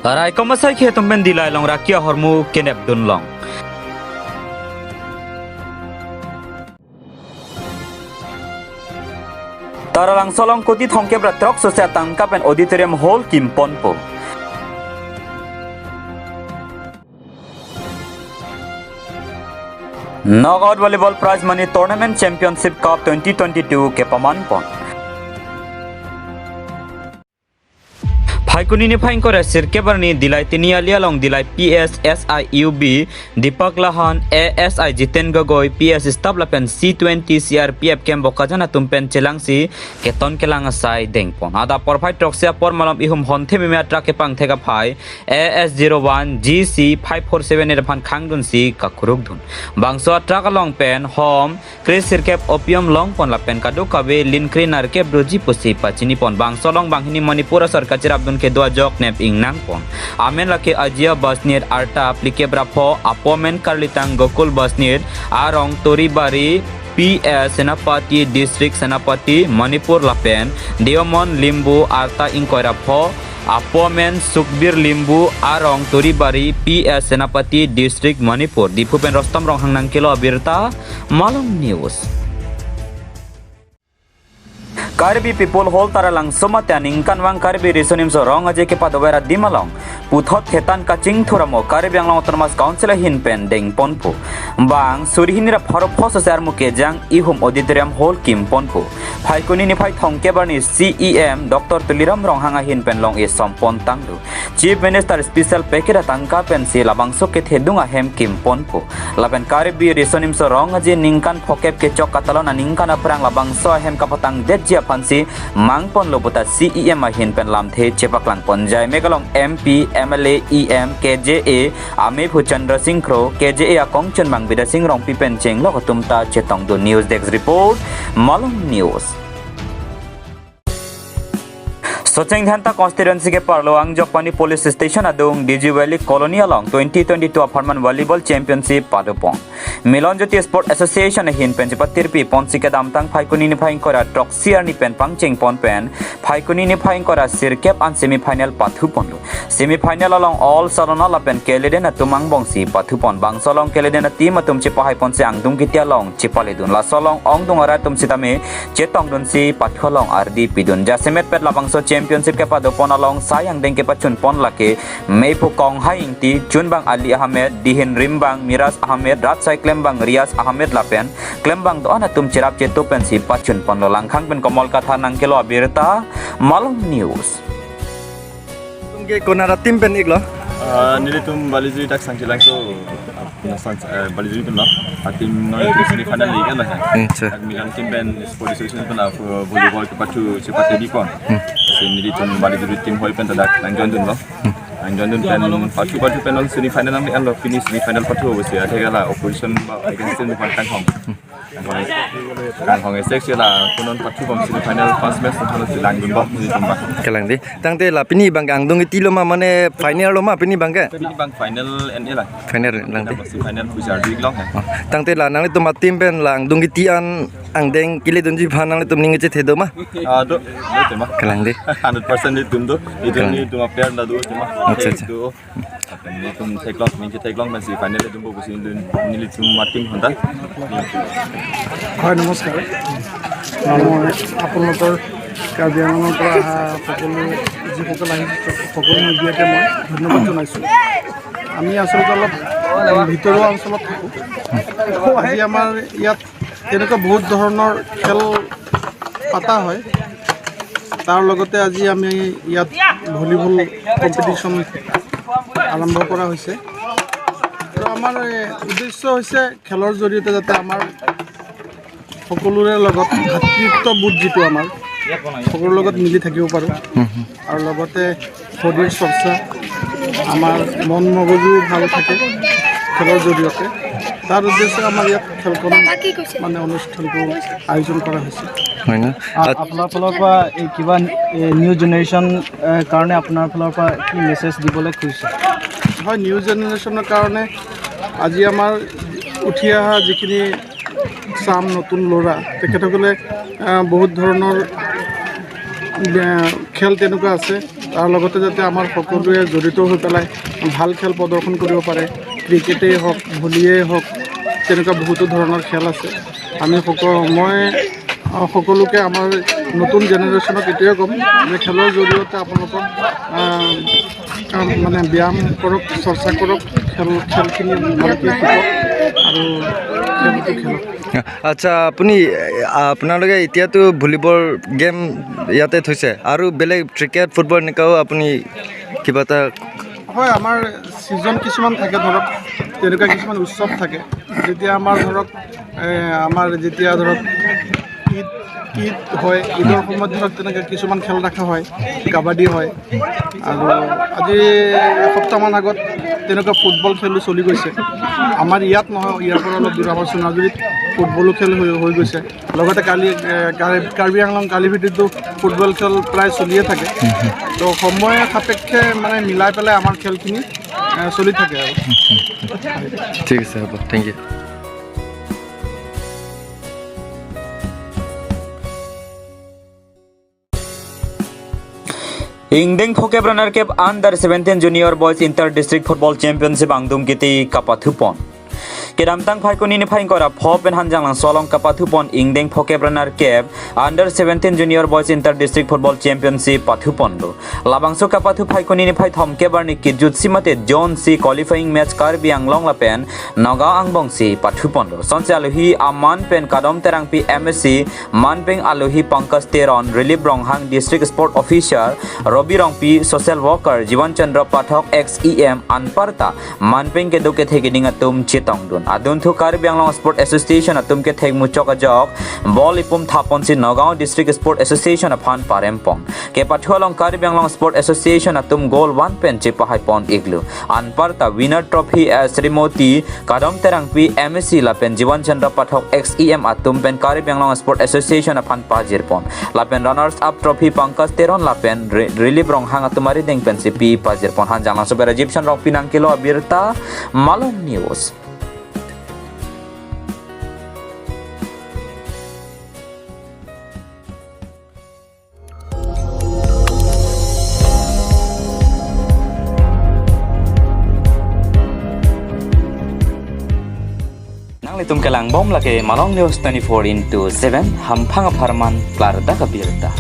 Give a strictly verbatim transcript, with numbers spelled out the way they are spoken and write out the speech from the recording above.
Raikom asai khe atum pen Dillai along raki ahormu kenep dun long. Taralangso along kuti thomkep ra throk sose atangka pen auditorium hall kimponpo. Knockout Volleyball Prize Money Tournament Championship Cup twenty twenty-two kepamanpon. Phaikuni niphai ingkoi ra sirkep arni Dillai Tiniali along Dillai P S S I U B, Deepak Lahan, A S I Jiten Gogoi, P S staff lapen C twenty C R P F camp Bokajan atum pen chelangsi keton kelang asai dengpon. Adap porphai throksi apor malom ihum honthe meme atrak kepangthek aphai A S zero one G C five four seven eight aphan khangdunsi kakurukdun. Bangso atrak along pen hom kre sirkep opium longpon lapen kadokave lin kre nerkep doji pusi pachinipon. Bangso along banghini Manipur asor kachirapdun kedo ajok nep ingnangpon. Amen lake Ajia Basnit, arta phlikep ra pho, apo amen Karlitang Gokul Basnit, arong Toribari, P S Senapati District, Senapati, Manipur lapen Deomon Limbu, arta ingkoi ra pho, apo amen Sukhbir Limbu, arong Toribari, P S Senapati District, Manipur. Diphu pen Rostom Ronghang nangkelo abirta, Malong News. Karbi People Hall Taralangso mate aningkanvang Karbi Riso Nimso Rong Aje kepadover adim along puthot thetan kachingthur amo Karbi Anglong Autonomous Council ahin pen dengponpo. Bang suri hini ra pharo pho sose armu kejang ihum auditorium hall kimponpo. Phaikuni niphai thomkep arni C E M Doctor Tuliram Ronghang ahin pen long-e sompon tanglo. Chief Minister special package atangka pensi labangso kethedung ahem kimponpo. Lapen Karbi Riso Nimso Rong Aje ningkan phokep kechok katalon aningkan aphrang labangso ahem kapatangdetji aphansi mangponlo puta C E M ahin pen lamthe chepaklangpon. Jaimek along M P, M L A, E M, K J A amephu Chandra Sing Kro, K J A akongchunbang Bidya Sing Rongpi pen chenglok atum ta chetongdun. News Desk Report, Malong News. Socheng Dhenta constituency keparlo Angjokpani Police Station adung D G Valley Colony along twenty twenty-two apharman Volleyball Championship padopon. Milon Jyoti Sport Association ahin pen chepatirpi ponsi kedamtang Phaikuni niphai ingkoi ra throksi arni pen pangchengpon pen Phaikuni niphai ingkoi ra sirkep an semi final pathuponlo. Semi final along All Sarona lapen Kaleden atum angbongsi pathupon. Bangso along Kaleden ateam atum chepahaiponsi angdung kiti along chepaledun. Laso along ongdung arat atum sitame chetongdunsi pathu along ardi pidun. Jasemet pet labangso championship kepadopon along sai angdeng kepachunpon lake mephu Konghai Ingti, chunbang Ali Ahmed, dihin rimbang Miras Ahmed, rat sai klembang Rias Ahmed lapen klembang do-an atum cherap chetu pensi pachunponlo. Langkhang pen Komol Kathar nangkelo abirta, Malong News. Tum ke konat ateam pen iklo? Ah, nelitum Balijuri dak Sangchilangso, na sang, eh, Balijuri pen lo. Ateam noi tum semi final lagi kan lah. Hmm, sir. Dak Milon team pen Sport Association pen, ah, volleyball kepathu, chepathu dipon. Hmm. Si nelitum Balijuri team hoi pen ta dak nangjoindunlo. Hmm. Nangjoindun pen pathu pathu pen non semi final nang lo, finish semi final pathu besi ada kala opposition ba against team pen Kanghong. Hmm. Kanghong S X la kunon pathu bom semi final first match na halo silang dun bom ni tumba. Kalang dei. Tangte la pini bang angdung kiti lo ma, mane final lo ma pini bang ke? Pini bang final en e la. Final lang dei. Semi final pujar di long hai. Oh, tangte la nanglitum ateam pen la angdung kiti an angdeng keledunji aphan nanglitum ning chethe do ma? Ah, do, do tema. Kalang dei. Hundred percent nelitum do. Itu kalang. Nelitum a player la do tema. Acha, acha. Do. Nelitum theklong, ning theklong pensi final dun bom pusi dun, nelitum ateam honda. হয়, নমস্কাৰ। মই আপোনালোকৰ কাৰ্বি আংলঙৰ পৰা অহা সকলো, যিসকল আহিছে, সকলো মিডিয়াকে মই ধন্যবাদ জনাইছোঁ। আমি আচলতে অলপ ভিতৰুৱা অঞ্চলত থাকোঁ। আজি আমাৰ ইয়াত তেনেকুৱা বহুত ধৰণৰ খেল পতা হয়। তাৰ লগতে আজি আমি ইয়াত ভলীবল কম্পিটিশ্যন আৰম্ভ কৰা হৈছে। আৰু আমাৰ, এ, উদ্দেশ্য হৈছে খেলৰ জৰিয়তে যাতে আমাৰ সকলোৰে লগত ভাতৃত্ববোধ যিটো আমাৰ, সকলোৰে লগত মিলি থাকিব পাৰোঁ। আৰু লগতে শৰীৰ চৰ্চা, আমাৰ মন মগজু ভাল থাকে খেলৰ জৰিয়তে। তাৰ উদ্দেশ্যে আমাৰ ইয়াত খেলখন, মানে, অনুষ্ঠানটো আয়োজন কৰা হৈছে। হয় না? আ-, আপোনাৰ ফালৰ পৰা এই কিবা, এ, নিউ জেনেৰেশ্যন, এ, কাৰণে আপোনাৰ ফালৰ পৰা কি মেছেজ দিবলৈ খুজিছে? হয়, নিউ জেনেৰেশ্যনৰ কাৰণে আজি আমাৰ উঠি অহা যিখিনি চাম নতুন ল'ৰা, তেখেতসকলে, আ, বহুত ধৰণৰ, আ, খেল তেনেকুৱা আছে, তাৰ লগতে যাতে আমাৰ সকলোৱে জড়িত হৈ পেলাই ভাল খেল প্ৰদৰ্শন কৰিব পাৰে। ক্ৰিকেটেই হওক, ভলীয়েই হওক, তেনেকুৱা বহুতো ধৰণৰ খেল আছে। আমি সকলো, মই, আহ, সকলোকে, আমাৰ নতুন জেনেৰেশ্যনক এইটোৱে ক'ম যে খেলৰ জৰিয়তে আপোনালোকক, আহ, আহ, মানে ব্যায়াম কৰক, চৰ্চা কৰক, খেল খেলখিনি ভালকৈ শিকক আৰু খেলটো খেলক। আচ্ছা, আপুনি, আপোনালোকে এতিয়াতো ভলীবল গেম ইয়াতে থৈছে, আৰু বেলেগ ক্ৰিকেট, ফুটবল এনেকুৱাও আপুনি কিবা এটা? হয়, আমাৰ ছিজন কিছুমান থাকে, ধৰক তেনেকুৱা কিছুমান উৎসৱ থাকে, যেতিয়া আমাৰ ধৰক, এ, আমাৰ যেতিয়া ধৰক ঈদ, ঈদ হয়, ঈদৰ সময়ত ধৰক তেনেকৈ কিছুমান খেল ৰখা হয়, কাবাডী হয়। আৰু আজি এসপ্তাহমান আগত তেনেকুৱা ফুটবল খেলো চলি গৈছে। আমাৰ ইয়াত নহয়, ইয়াৰ পৰা অলপ দূৰ, আমাৰ চুনাজুলিত ফুটবলো খেল হৈ, হৈ গৈছে। লগতে কালি, এ, কাৰ্বি, কাৰ্বি আংলং কালিভেটিতো ফুটবল খেল প্ৰায় চলিয়ে থাকে। তো সময় সাপেক্ষে মানে মিলাই পেলাই আমাৰ খেলখিনি, এ, চলি থাকে আৰু। ঠিক আছে, হ'ব, thank you. Ingdeng phokep ra nerkep Under seventeen Junior Boys Inter District Football Championship angdung kiti kapathupon. Kedamtang Phaikuni niphai ingkoi ra pho pen Hanjanglangso along kapathupon ingdeng phokep ra nerkep Under seventeen Junior Boys Inter District Football Championship pathuponlo. Labangso kapathu Phaikuni niphai thomkep arni kijut si mate Zone C qualifying match Karbi Anglong lapen Nagaon angbong si pathuponlo. Sonsi alohi aman pen Kadom Terangpi M A C, manpeng alohi Pankaj Teron, Rilip Ronghang, District Sport Officer, Robi Rongpi, Social Worker, Jiwan Chandra Pathak, ex E M, anparta manpeng kedo kethe keding atum chetongdun. Adunthu Karbi Anglong Sport Association atum kethek muchok ajok ball ipum thaponsi Nagaon District Sport Association aphan parempong. Kepathu along Karbi Anglong Sport Association atum goal one pen chepahaipon iklo. Anparta winner trophy, eh, Srimoti Kadom Terangpi M A C lapen Jiwan Chandra Pathak ex E M atum pen Karbi Anglong Sport Association aphan pajirpon. Lapen runners up trophy Pankaj Teron lapen Ri-, Rilip Ronghang atum arideng pensi pi pajirpon. Hanjanglangso pen Rajiv Chandra Rongpi nangkelo abirta, Malong News. Nanglitum kelangbom lake Malong News twenty-four into seven, hamphang apharman klardak abirta.